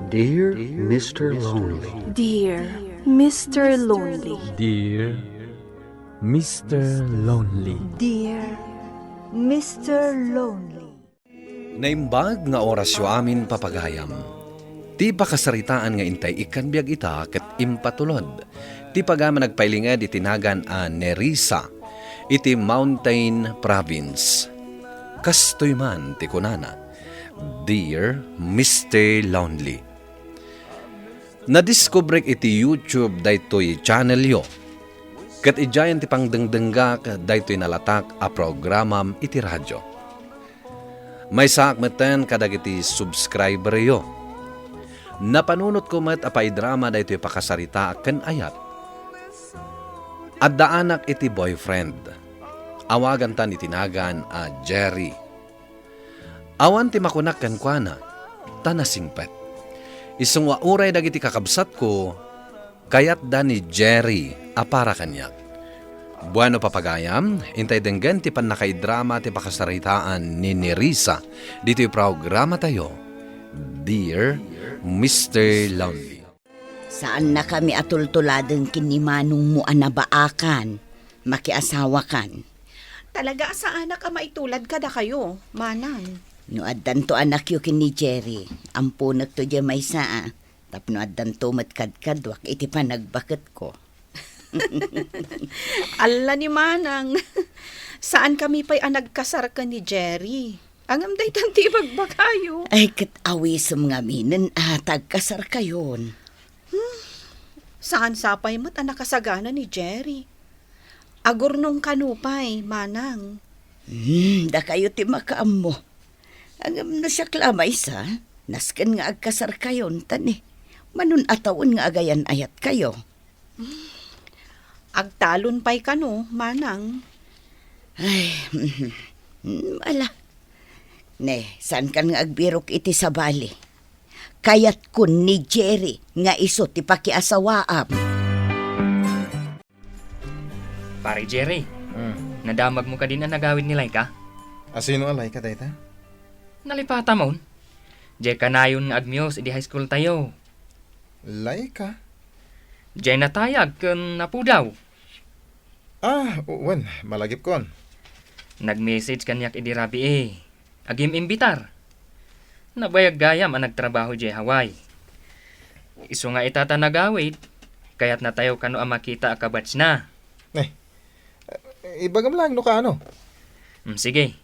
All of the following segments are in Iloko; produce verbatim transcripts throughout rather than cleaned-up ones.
Dear Mister Lonely. Dear Mister Lonely. Dear Mister Lonely. Dear Mister Lonely. Naimbag nga orasyo amin, papagayam. Ti pakasaritaan nga intay ikkan biag ita ket impatulod ti pagayam a nagpailinged iti nagan a Nerissa iti Mountain Province. Kastoy man ti kunana, "Dear Mister Lonely." Nadiskubrek iti YouTube daytoy channelyo, ket idiayen ti pangdengdenggak daytoy nalatak a programam iti radio. Maysaak metten kadagiti subscriberyo. Napanunotko met a paidrama daytoy pakasaritaak ken ayat. Addaanak iti boyfriend. Awagantan iti nagan a Jerry. Awan ti makunak kenkuana, ta nasingpet. Isu nga uray dagiti kakabsatko, kayatda ni Jerry a para kaniak. Bueno, papagayam, intay denggen ti pannakaidrama ti pakasaritaan ni Nerissa ditoy programatayo, Dear Mister Lonely. Saannakami a tultuladeng ken ni manongmo a nabaakan, makiasawakan. Talaga a saanak a maitulad kadakayo, manang. No addanto anakyo ken ni Jerry, amponekto diay maysa a, tapno addanto met kadkaduak iti panagbaketko. Alla ni manang, saankami pay a nagkasar ken ni Jerry. Ngem daytan ti ibagbagayo. Ay, ket awisem ngaminen a ta agkasarkayon. Hmm, saan sapay met a nakasagana ni Jerry. Agurnong kano pay, manang. Hmm, dakayo ti makaammo. Ngem no siak la maysa, nasken nga agkasarkayon, ta ni, manun-atawen nga agayan-ayatkayo. Agtalon pay kano, manang. Ay, mm, ala. Ne, saankan nga agbirok iti sabali. Kayatkon ni Jerry nga isu ti pakiasawaam. Pare Jerry, Hmm. nadamagmo kadin a nagawid ni Laika? Asino a Laika dayta? Nalipatamon. Diay kanayon nga agmius idi high school tayo. Laika? Diay natayag ken napudaw. Ah, wen, malagipkon. Nag-message kaniak idi rabii. Agim-imbitar. Nabayag gayam a nagtrabaho diay Hawaii. Isu nga ita ta nagawid, kayatnatayo kano a makita a kabatchna. Eh, ibagam laeng no kaano. Mm, sige.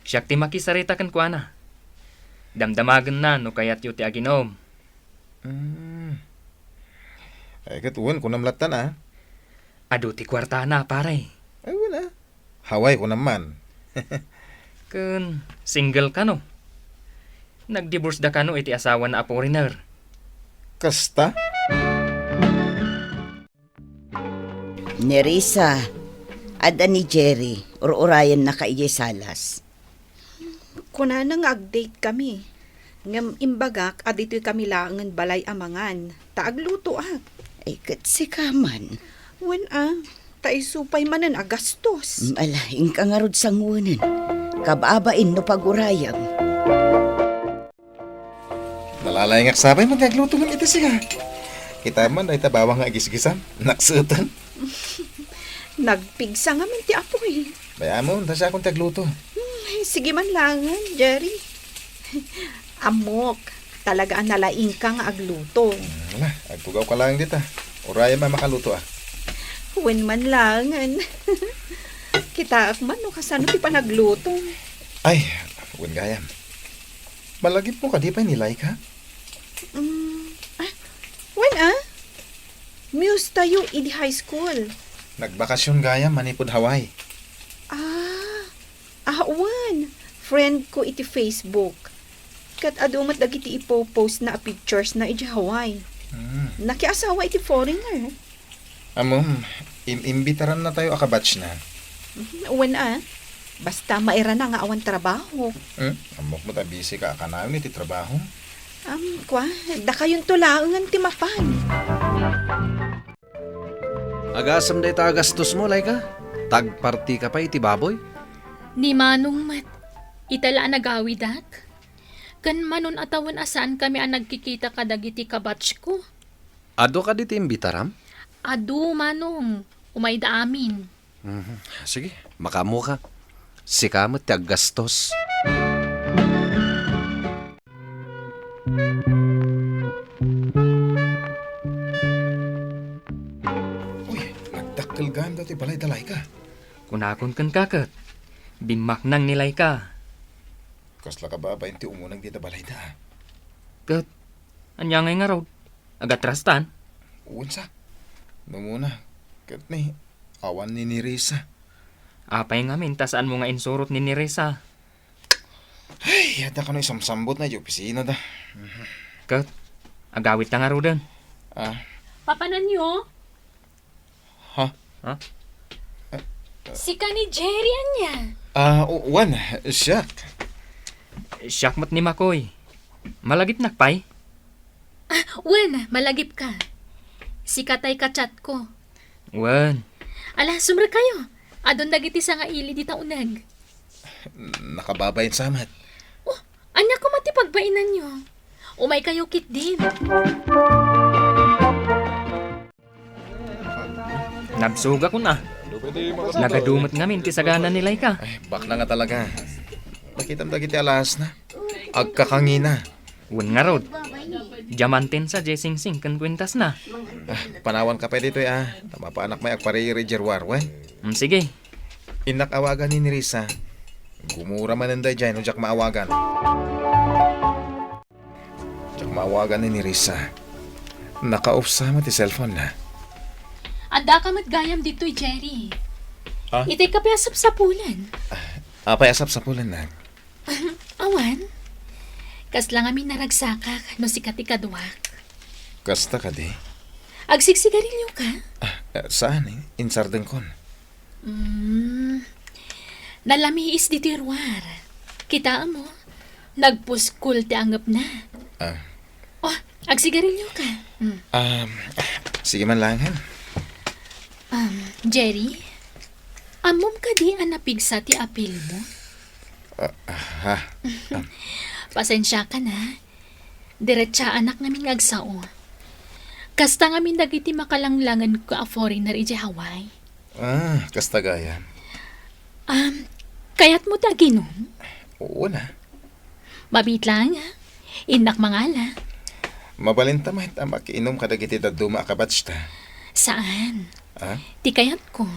Siak ti makisarita kenkuana. Damdamagenna no kayatyo ti aginom. Mm. Ay, ket wen, kunam lattan, a. Adu ti kuartana, pare. Ay, wen, a. Hawaii, kunam man. Ken single kano? Nagdivorce da kano iti asawana a foreigner? Kasta? Nerissa, adda ni Jerry, ur-urayennaka idiay salas. Kunana nga ag-date kami. Ngem imbagak a ditoy kami laengen balay a mangan, ta aglutoak. Ay, ket sika man. Wen a, ta isu pay manen a gastos. Mm, ala, inka ngarud sanguenen. Kababain no pagurayam. Nalalaingak sapay man nga agluto man iti sika. Kita man, dayta bawang nga agisgisam. Nakseten. Nagpigsa ngamin ti apoy. Bay-amon, ta siakon ti agluto. Hmm, sige man laengen, Jerry. Ammok, talaga a nalaingka nga agluto. Hmm, ala, agtugaw ka laeng dita. Urayam a makaluto, a. Wen man laengen. Kitaek man no kasano ti panagluto. Ay, wen gayam. Malagipmo kadi pay ni Laika? Mm, ah, wen a? Muse tayo idi high school. Nagbakasyon gayam manipud Hawaii. Ah, ah, wen. Friend ko iti Facebook. Ket adu met dagiti ipo-post na a pictures na iti Hawaii. Hmm. Nakiasawa iti foreigner. Ammom, im-, imbitarannatayo a kabatchna. Mhm, wen a. Basta mairana nga awan trabaho. Hmm? Ammok met a busy ka a kanayon iti trabaho. Am, kua, dakayonto laengen ti mapan. Agasem dayta a gastosmo, Laika? Tagpartika pay iti baboy? Ni Manong met, ita la a nagawidak. Ken manon a tawen a saankami a nagkikita kadagiti kabatchko. Adu kadi ti imbitaram? Adu, Manong. Umayda amin. Mhm. Sige, makaammoka. Sika met ti aggastos. Uy, nagdakkel gayam daytoy balay da Laika. Kunakon kenka ket, bimmaknang ni Laika. Kasla kababain ti umuneg dita balayda. Ket, ania ngay ngarud? Agatrastan? Wen sa. Numuna, ket ni, awan ni Nerissa. Apay ngamin ta saanmo nga insurot ni Nerissa? Ay, adda kano isamsambutna iti opisinada. Mhm. Ket, agawidta ngaruden. Ah. Papananyo? Ha? Ha? Sika ni Jerry, ania? Ah, o-, wen, siak. Siak met ni Makoy. Malagipnak pay? Ah, wen, malagipka. Sika tay ka-chatko. Wen. Ala, sumrekkayo. Adun dagiti sangaili dita uneg. Nakababain sa met. Oh, ania koma ti pagbainanyo? Umaykayo ketdin. Nabsogakon a. Nagadu met ngamin ti sagana ni Laika. Ay, bakla nga talaga. Nakitam dagiti alasna. Agkakangina. Wen ngarud. Diamantensa diay singsing ken kuentasna. Ah, panawanka pay ditoy a. Ta mapaanak may agpariri diay ruar, wen? Mm, sige. Innak awagan ni Nerissa. Gumura manen daydiay no diak maawagan. Diak maawagan ni Nerissa. Naka-off sa met ti cellphone na. Addaka met gayam ditoy, Jerry. Ah? Itay ka pay a sapsapulan. Apay a sapsapulan na? Awan. Kasla ngamin naragsakak no sika ti kaduak. Kasta kadi? Agsigsigarilyo ka? Ah, eh, saan eh? Insardengkon. Mm. Nalamiis ditoy ruar. Kitaem mo, nagpuskol ti angepna. Ah. Oh, agsigarilyo ka. Mm. Um, sige man lang, ha? Um, Jerry, ammom kadi a napigsa ti apilmo? Ah, ha? Um. Pasensiakan a. Diretsaanak ngamin nga agsao. Kasta ngamin dagiti makalanglangen ko a foreigner idiay Hawaii. Ah, kasta gayam. Um, kayatmo ti aginom? Oo na. Mabiit laeng, a. Innak mangala. Mabalinta met a makiinom kadagiti dadduma a kabatchta. Saan? Ah? Ti kayatko,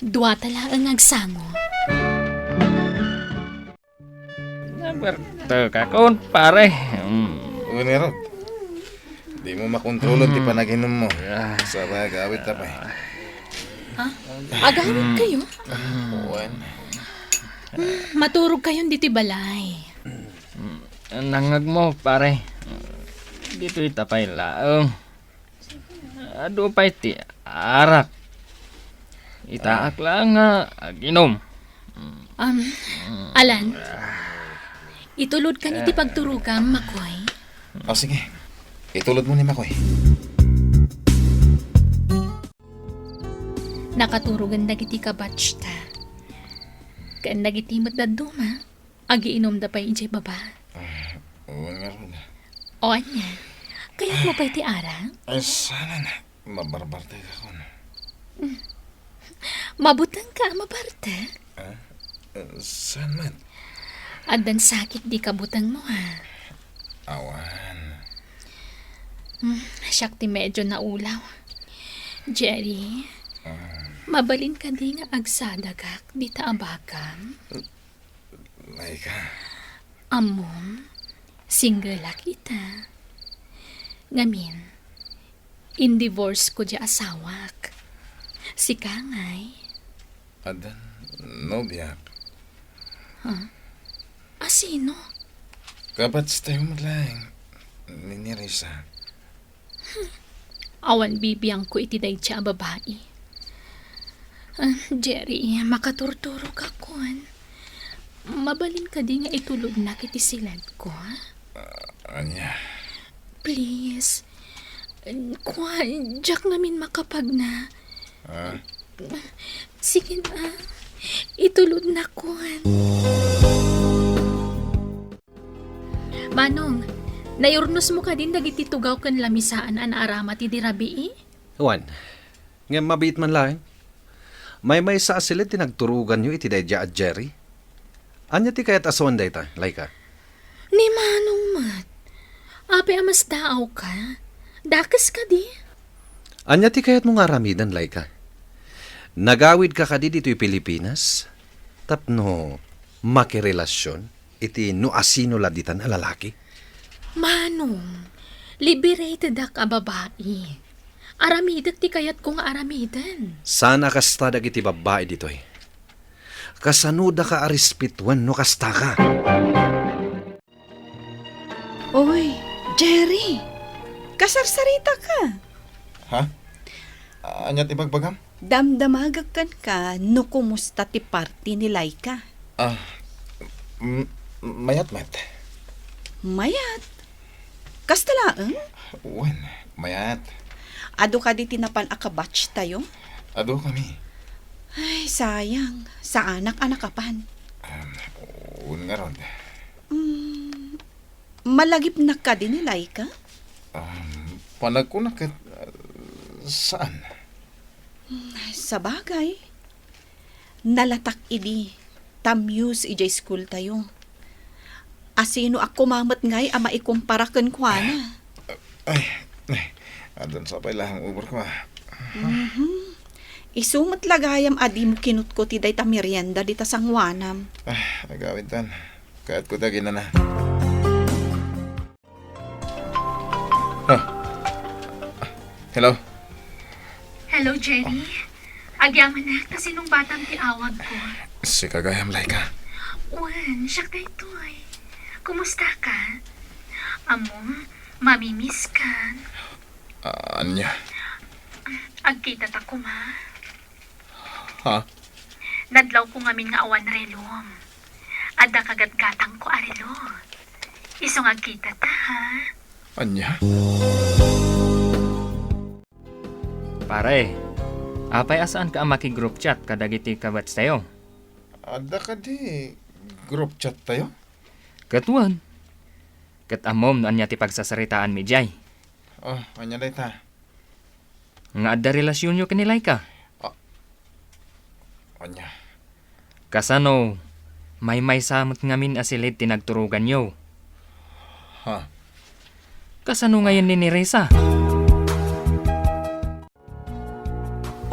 duata laeng nga agsango. Nabertekakon, pare. Mm. Wen ngarud. Dimo makontrolon ti Mm. panaginummo. Ah. Sa, agawidta pay. Ha? Agawidkayo? Wen. Hmm, maturogkayon ditoy balay. Mm, nangngegmo, pare. Ditoyta pay laeng. Adu pay ti arak. Itaak laeng nga aginom. Um, Alan, itulodkan iti pagturogam, Makoy. O, sige. Itulodmo ni Makoy. Nakaturogen dagiti kabatchta. Ken dagiti met dadduma. Agiinumda pay idiay baba? Ah, wen ngarud. O ania? Kayatmo pay ti arak? Ay, saan a. Mabarbartekakon. Mm. Mabutengka a mabartek? Ah, eh, saan met? Addan sakit dika butengmo, ha? Awan. Mm, siak ti medyo naulaw. Jerry, Ah. mabalin kadi nga agsadagak dita a bagam? Laika. Ammom, single-ak ita. Ngamin, in-divorce ko diay asawak. Sika ngay? Addan nobiak. Huh? A sino? Kabatchtayo met laeng, ni, ni Risa. Awan bibiangko iti dayta a babai. Ah, Jerry, makaturturogakon. Mabalin kadi nga itulodnak iti siledko, ha? Ah, ania? Please. Kuan, diak ngamin makapagna. Ah? Sige na. Itulodnakon. Naurnosmo kadin dagiti tugaw ken lamisaan a naarama ti di rabii? Wen, ngem mabiit man laeng. Maymaysa a siled ti nagturuganyo iti daydiay a Jerry. Ania ti kayat a sawen dayta, Laika? Ni Manong met. Apay a masdaawka? Dakes kadi? Ania ti kayatmo nga aramiden, Laika? Nagawidka kadi ditoy Pilipinas tapno makirelasion iti no asino la ditan a lalaki? Manong, liberatedak a babai. Aramidek ti kayatko nga aramiden. Saan a kasta dagiti babbai ditoy. Kasano daka a respetuen no kasta ka? Oy, Jerry! Kasarsaritaka! Ha? Ania ti ibagbagam? Damdamagek kenka no kumusta ti party ni Laika. Ah, m-, mayat met. Mayat? Kasta laeng? Wen, mayat. Adu kadi ti napan a kabatch tayo? Adu kami. Ay, sayang. Saanak a nakapan. Um, wen ngarud. Mm, malagipnak kadi ni Laika? Um, panagkunak ket, uh, saan? Hmm, sabagay, nalatak idi ta muse idiay school tayo. Asino a kumamet ngay a maikumpara kenkuana? Ay, ay, addan sa pay lang uber ko, ah. Mhm. Isu met la gayam a dimo kinutko ti dayta merienda dita sanguanam. Ah, agawid tan. Kayatko ti aginana. Ah. Hello? Hello, Jerry. Agyamanak ta sinungbatam ti awagko. Sika gayam, Laika. Wen, siak daytoy. Kumusta ka? Ammom, mamimiss kan. Ah, ania? Agkita ta koma. Ha? Nadlawko ngamin nga awan relom. Adda kagatgatangko a relo. Isu nga agkita ta, ha? Ania? Pare, apay a saanka a maki-group chat kadagiti kabatch tayo? Adda kadi group chat tayo? Ket wen. Ket ammom no ania ti pagsasaritaanmi idiay? Oh, ania dayta? Nga adda relasionyo ken ni Laika? Ah, ania? Kasano, maymaysa met ngamin a siled ti nagturuganyo? Ha? Kasano ngayen ni Nerissa?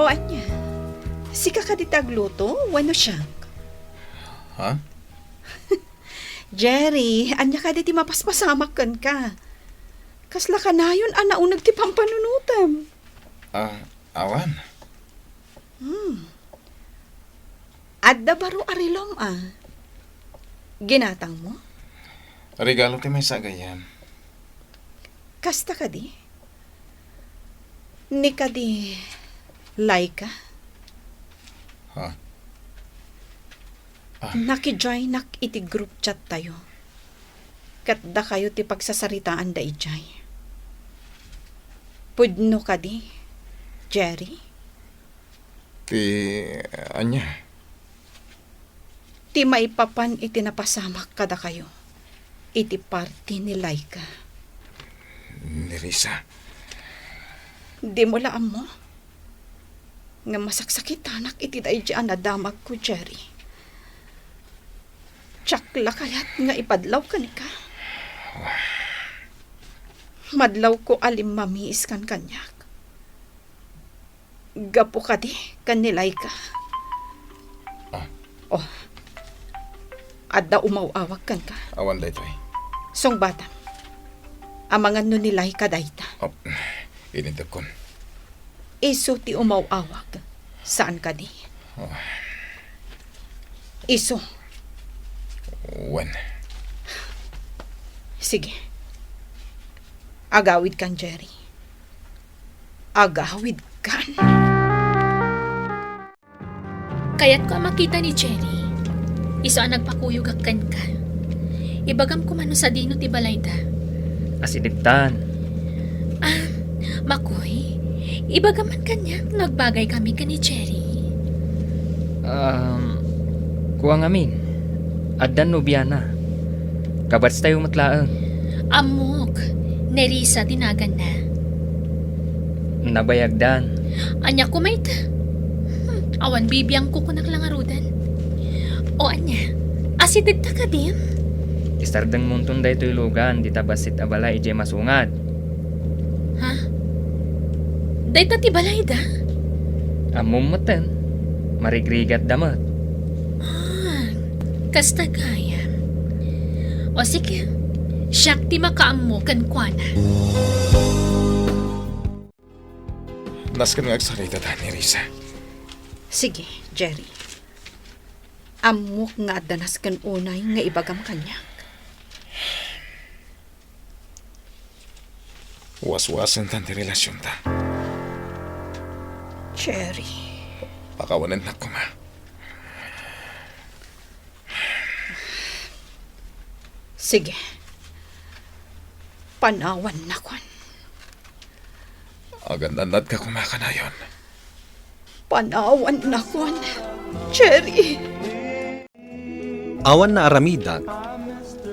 O ania? Sika kadi ti agluto wenno siak? Ha? Jerry, ania kadi ti mapaspasamak kenka? Kasla kanayon a nauneg ti pampanunotem? Ah, awan. Hmm. Adda baro a relom, a. Ginatangmo? Regalo ti maysa a gayyem. Kasta kadi? Ni kadi Laika? Ha? Ah. Nakijoinak iti group chat tayo. Ket dakayo ti pagsasaritaanda idiay. Pudno kadi, Jerry? Ti ania? Ti maipapan iti napasamak kadakayo iti party ni Laika. Nerissa. Dimo la ammo nga masaksakitanak iti daydi a nadamagko, Jerry. Diak la kayat nga ipadlaw kenka. Madlawko a limmamiis kan kaniak. Gapu kadi ken ni Laika. Ah. Oh. Adda umaw-awag kenka. Awan daytoy. Sungbatam. Amangan no ni Laika dayta. Oh, inintekkon. Isu ti umaw-awag. Saan kadi? Oh. Isu. Wen. Sige. Agawid kan, Jerry. Agawid kan. Kayatko a makita ni Jerry. Isu a nagpakuyogak kenka. Ibagam koma no sadino ti balayda. Asidegtan. Ah, Makoy, ibagam man kaniak no agbagay kami ken ni Jerry. Um, kua ngamin. Addan nobiana. Kabatch tayo met laeng. Ammok, Nerissa ti naganna. Nabayagdan. Ania koma ita? Hmm, awan bibiangko, kunak la ngaruden. O ania, asidegta kadin? Isardengmonton daytoy lugan, dita bassit a balay idiay masungad. Ha? Dayta ti balayda? Ammom metten, marigrigatda met. Ah, kasta gayam. O sige, siak ti makaammo kenkuana. Nasken nga agsarita ta, Nerissa. Sige, Jerry. Ammok nga adda nasken unay nga ibagam kaniak. Waswasentan ti relasionta. Jerry. Pakawanennak koma. Sige. Panawannakon. Agan-annadka koma kanayon. Panawannakon, Jerry. Awan naaramidak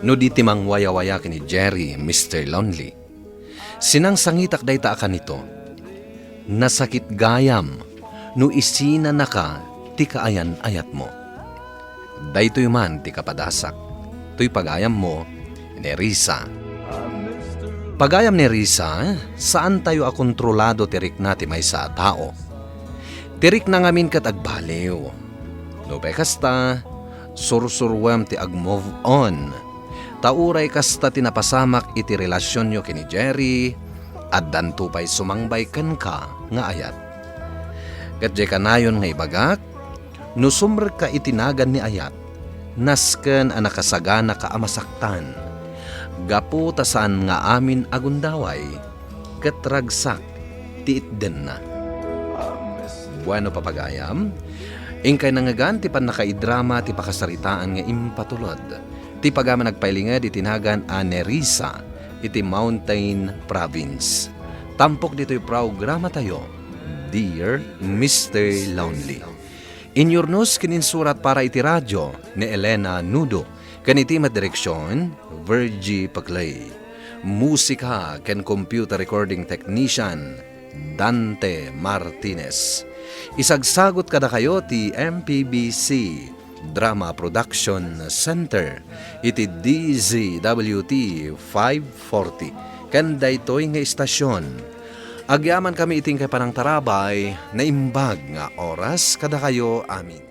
no di ti mangwayawaya ken ni Jerry, Mister Lonely. Sinangsangitak dayta a kanito. Nasakit gayam no isinanaka ti kaayan-ayatmo. Daytoy man ti kapadasak. Toy pagayammo, Nerissa. Pagayam Nerissa, saantayo a kontrolado ti rikna ti maysa a tao. Ti rikna ngamin ket agbaliw. Nupay kasta, sursuruem ti ag-move on. Ta uray kasta ti napasamak iti relasionyo ken ni Jerry, addanto pay sumangbay kenka nga ayat. Ket diay kanayon nga ibagak, no sumrekka iti nagan ni ayat, nasken a nakasaganaka a masaktan. Gapu ta saan nga amin a gundaway, ket ragsak ti itdenna. Bueno, papagayam, inkay nangngegan ti pannakaidrama ti pakasaritaan nga impatulod ti pagayam a nagpailinged iti nagan a Nerissa iti Mountain Province. Tampok ditoy programatayo, Dear Mister Lonely. Inyurnos ken insurat para iti radio ni Elena Nudo, ken iti met direksion, Virgie Paclay. Musika ken computer recording technician, Dante Martinez. Isagsagut kadakayo ti M P B C Drama Production Center iti D Z W T five forty. Ken daytoy nga istasion, agyamankami iti inkay panangtarabay, naimbag nga oras kadakayo amin.